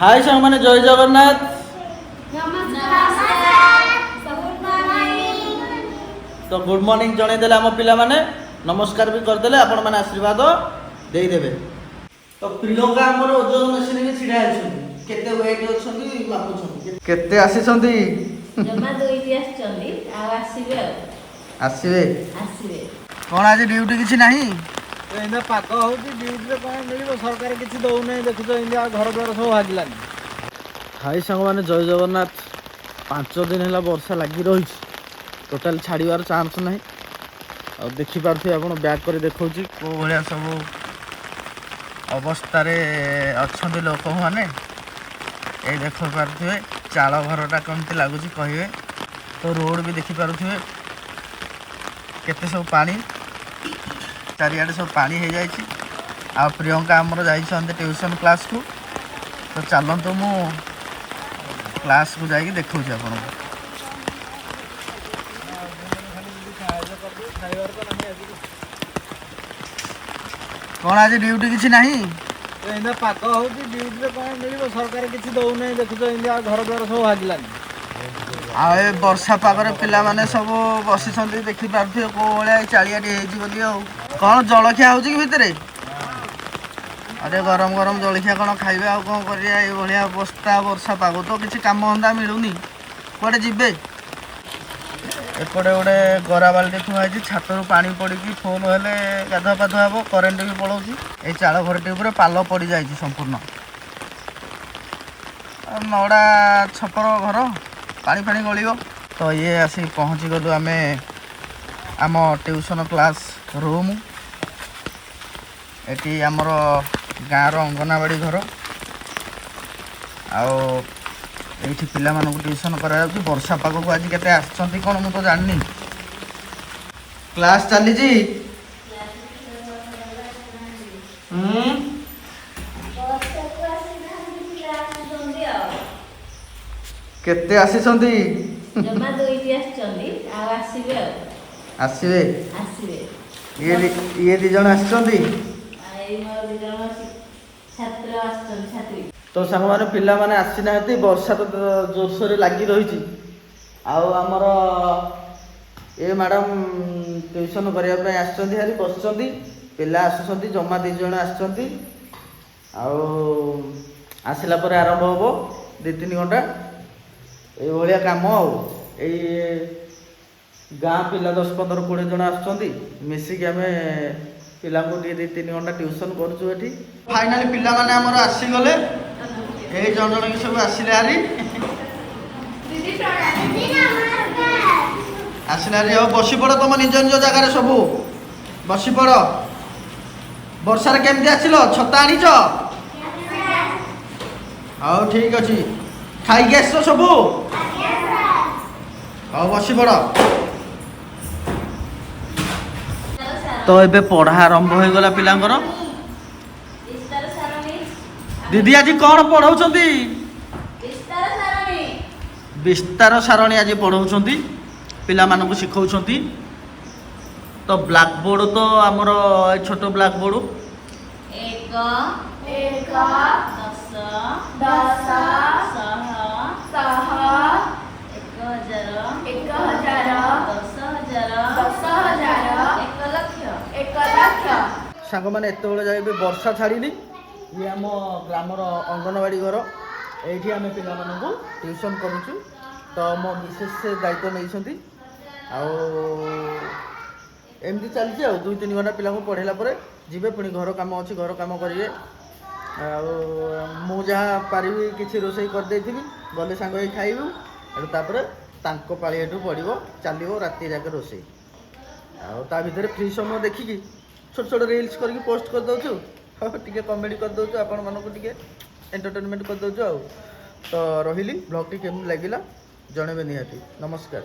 High ସାଙ୍ଗମାନେ, ଜୟ ଜଗନ୍ନାଥ। ନମସ୍କାର, good morning. ତ ଗୁଡ୍ ମର୍ଣ୍ଣିଂ ଜଣେଇଦେଲେ ଆମ ପିଲାମାନେ, ନମସ୍କାର ବି କରିଦେଲେ, ଆପଣମାନେ ଆଶୀର୍ବାଦ ଦେଇଦେବେ। ତ ପ୍ରିୟଙ୍କା ଆମର ଓଜନ ମେସିନରେ ଛିଡ଼ା ହେଇଛନ୍ତି, କେତେ ୱେଟ୍ ଅଛନ୍ତି ମାପୁଛନ୍ତି। କେତେ ଆସିଛନ୍ତି? ଜମା ଦୁଇଟି ଆସିଛନ୍ତି, ଆଉ ଆସିବେ ଆଉ। ଆସିବେ? ଆସିବେ। କ'ଣ ଆଜି ଡ୍ୟୁଟି କିଛି ନାହିଁ? ଏଇନା ପାଗ ହଉଛି, ଡ୍ୟୁଟିରେ କ'ଣ ମିଳିବ? ସରକାର କିଛି ଦଉନାହିଁ। ଦେଖୁଛ, ଏମିତି ଆଉ ଘର ଦ୍ୱାର ସବୁ ଭାଙ୍ଗିଲାନି। ହାଇ ସାଙ୍ଗମାନେ, ଜୟ ଜଗନ୍ନାଥ। 5 ଦିନ ହେଲା ବର୍ଷା ଲାଗି ରହିଛି, ଟୋଟାଲି ଛାଡ଼ିବାର ଚାନ୍ସ ନାହିଁ। ଆଉ ଦେଖିପାରୁଥିବେ ଆପଣ, ବ୍ୟାକ୍ କରି ଦେଖାଉଛି କେଉଁ ଭଳିଆ ସବୁ ଅବସ୍ଥାରେ ଅଛନ୍ତି ଲୋକମାନେ। ଏଇ ଦେଖିପାରୁଥିବେ ଚାଳ ଘରଟା କେମିତି ଲାଗୁଛି କହିବେ। ତ ରୋଡ଼ ବି ଦେଖିପାରୁଥିବେ, କେତେ ସବୁ ପାଣି, ଚାରିଆଡ଼େ ସବୁ ପାଣି ହେଇଯାଇଛି। ଆଉ ପ୍ରିୟଙ୍କା ଆମର ଯାଇଛନ୍ତି ଟ୍ୟୁସନ୍ କ୍ଲାସ୍କୁ। ତ ଚାଲନ୍ତୁ, ମୁଁ କ୍ଲାସ୍କୁ ଯାଇକି ଦେଖାଉଛି ଆପଣଙ୍କୁ। ଖାଇବାର ତ ନାହିଁ ଆଜି। କ'ଣ ଆଜି ଡ୍ୟୁଟି କିଛି ନାହିଁ? ଏଇନା ପାଗ ହଉଛି, ଡ୍ୟୁଟିରେ କ'ଣ ମିଳିବ? ସରକାର କିଛି ଦଉନାହିଁ। ଦେଖୁଛ, ଏମିତି ଆଉ ଘର ଦ୍ୱାର ସବୁ ଭାଙ୍ଗିଲାନି। ଆଉ ଏ ବର୍ଷା ପାଗରେ ପିଲାମାନେ ସବୁ ବସିଛନ୍ତି, ଦେଖିପାରୁଥିବେ କେଉଁ ଭଳିଆ ଏଇ ଚାଳିଆଟି ହେଇଛି ବୋଲି। ଆଉ କ'ଣ ଜଳଖିଆ ହେଉଛି କି ଭିତରେ? ଆରେ, ଗରମ ଗରମ ଜଳଖିଆ କ'ଣ ଖାଇବେ? ଆଉ କ'ଣ କରିବା, ଏଇଭଳିଆ ଅବସ୍ଥା। ବର୍ଷା ପାଗ ତ କିଛି କାମ ଧନ୍ଦା ମିଳୁନି, କୁଆଡ଼େ ଯିବେ? ଏପଟେ ଗୋଟେ ଗରା ବାଲ୍ଟି ଥୁଆ ହେଇଛି, ଛାତରୁ ପାଣି ପଡ଼ିକି ଫୁଲ୍ ହେଲେ ଗାଧୁଆ ପାଧୁଆ ହେବ। କରେଣ୍ଟ ବି ପଳାଉଛି। ଏଇ ଚାଳ ଘରଟି ଉପରେ ପାଲ ପଡ଼ିଯାଇଛି ସମ୍ପୂର୍ଣ୍ଣ। ଆଉ ନଡ଼ା ଛପର ଘର, ପାଣି ଫାଣି ଗଳିବ। ତ ଇଏ ଆସିକି ପହଞ୍ଚିଗଲୁ ଆମେ ଆମ ଟ୍ୟୁସନ୍ କ୍ଲାସ୍ ରୁମ୍। ଏଠି ଆମର ଗାଁର ଅଙ୍ଗନବାଡ଼ି ଘର ଆଉ ଏଇଠି ପିଲାମାନଙ୍କୁ ଟ୍ୟୁସନ୍ କରାଯାଉଛି। ବର୍ଷା ପାଗକୁ ଆଜି କେତେ ଆସିଛନ୍ତି କ'ଣ ମୁଁ ତ ଜାଣିନି। କ୍ଲାସ୍ ଚାଲିଛି। ବର୍ଷାକୁ ଆସିନାହାନ୍ତି, ପିଲା ଆସୁଛନ୍ତି ଆଉ। କେତେ ଆସିଛନ୍ତି? ଜମା ଦୁଇଟି ଆସିଛନ୍ତି, ଆଉ ଆସିବେ ଆଉ। ଆସିବେ? ଆସିବେ। ଇଏ 2 ଜଣ ଆସିଛନ୍ତି। ଆଉ ଏଇ ମୋର 2 ଜଣ ଛାତ୍ର ଆସିଛନ୍ତି, ଛାତ୍ରୀ। ତ ସାଙ୍ଗମାନେ, ପିଲାମାନେ ଆସିନାହାନ୍ତି, ବର୍ଷା ତ ଜୋରସୋରରେ ଲାଗି ରହିଛି। ଆଉ ଆମର ଏ ମ୍ୟାଡ଼ାମ୍ ଟ୍ୟୁସନ୍ କରିବା ପାଇଁ ଆସିଛନ୍ତି ହାରି, ବସିଛନ୍ତି। ପିଲା ଆସୁଛନ୍ତି, ଜମା 2 ଜଣ ଆସିଛନ୍ତି। ଆଉ ଆସିଲା ପରେ ଆରମ୍ଭ ହେବ 2-3 ଘଣ୍ଟା ଏଇଭଳିଆ କାମ। ଆଉ ଏଇ ଗାଁ ପିଲା 10, 15, 20 ଜଣ ଆସୁଛନ୍ତି, ମିଶିକି ଆମେ ପିଲାଙ୍କୁ ଟିକେ 2-3 ଘଣ୍ଟା ଟ୍ୟୁସନ୍ କରୁଛୁ ଏଠି। ଫାଇନାଲି ପିଲାମାନେ ଆମର ଆସିଗଲେ। ଏଇ ଜଣ ଜଣକି ସବୁ ଆସିଲେ ହାରି। ଦିଦି ପ୍ରଣାମ। ଦିଦି ନମସ୍କାର। ଆସିଲେ ହାରି। ଆଉ ବସି ପଡ଼ ତମ ନିଜ ନିଜ ଜାଗାରେ, ସବୁ ବସି ପଡ଼। ବର୍ଷାରେ କେମିତି ଆସିଲ? ଛତା ଆଣିଛ? ହଉ, ଠିକ ଅଛି। ଖାଇକି ଆସିଛ ସବୁ? ହଉ, ବସି ପଡ଼। ତ ଏବେ ପଢ଼ା ଆରମ୍ଭ ହୋଇଗଲା ପିଲାଙ୍କର। ବିସ୍ତାର ସାରଣୀ। ଦିଦି ଆଜି କ'ଣ ପଢ଼ଉଛନ୍ତି? ବିସ୍ତାର ସାରଣୀ। ବିସ୍ତାର ସାରଣୀ ଆଜି ପଢ଼ଉଛନ୍ତି, ପିଲାମାନଙ୍କୁ ଶିଖଉଛନ୍ତି। ତ ବ୍ଲାକ୍ ବୋର୍ଡ଼ ତ ଆମର ଏ ଛୋଟ ବ୍ଲାକ୍ ବୋର୍ଡ଼। ଏକ, ଏକ, 10, 10, ଶହ, ଶହ, 1000, 1000, 10,000, 10,000, 1 ଲକ୍ଷ। 1 ଲକ୍ଷ। ସାଙ୍ଗମାନେ, ଏତେବେଳେ ଯାଏ ବି ବର୍ଷା ଛାଡ଼ିନି। ଇଏ ଆମ ଗ୍ରାମର ଅଙ୍ଗନବାଡ଼ି ଘର। ଏଇଠି ଆମେ ପିଲାମାନଙ୍କୁ ଟ୍ୟୁସନ୍ କରୁଛୁ। ତ ମୋ ମିସେସ୍ ସେ ଦାୟିତ୍ୱ ନେଇଛନ୍ତି। ଆଉ ଏମିତି ଚାଲିଛି। ଆଉ 2-3 ଘଣ୍ଟା ପିଲାଙ୍କୁ ପଢ଼େଇଲା ପରେ ଯିବେ, ପୁଣି ଘର କାମ ଅଛି, ଘର କାମ କରିବେ। ଆଉ ମୁଁ ଯାହା ପାରିବି କିଛି ରୋଷେଇ କରିଦେଇଥିବି, ଗଲେ ସାଙ୍ଗ ହେଇ ଖାଇବୁ। ଆଉ ତାପରେ ତାଙ୍କ ପାଳି ଏଠୁ ପଡ଼ିବ, ଚାଲିବ ରାତି ଯାକ ରୋଷେଇ। ଆଉ ତା ଭିତରେ ଫ୍ରି ସମୟ ଦେଖିକି ଛୋଟ ଛୋଟ ରିଲ୍ସ କରିକି ପୋଷ୍ଟ କରିଦେଉଛୁ। ଆଉ ଟିକେ କମେଡ଼ି କରିଦେଉଛୁ, ଆପଣମାନଙ୍କୁ ଟିକେ ଏଣ୍ଟରଟେନମେଣ୍ଟ କରିଦେଉଛୁ। ଆଉ ତ ରହିଲି, ବ୍ଲଗ୍ଟି କେମିତି ଲାଗିଲା ଜଣେଇବେ ନିହାତି। ନମସ୍କାର।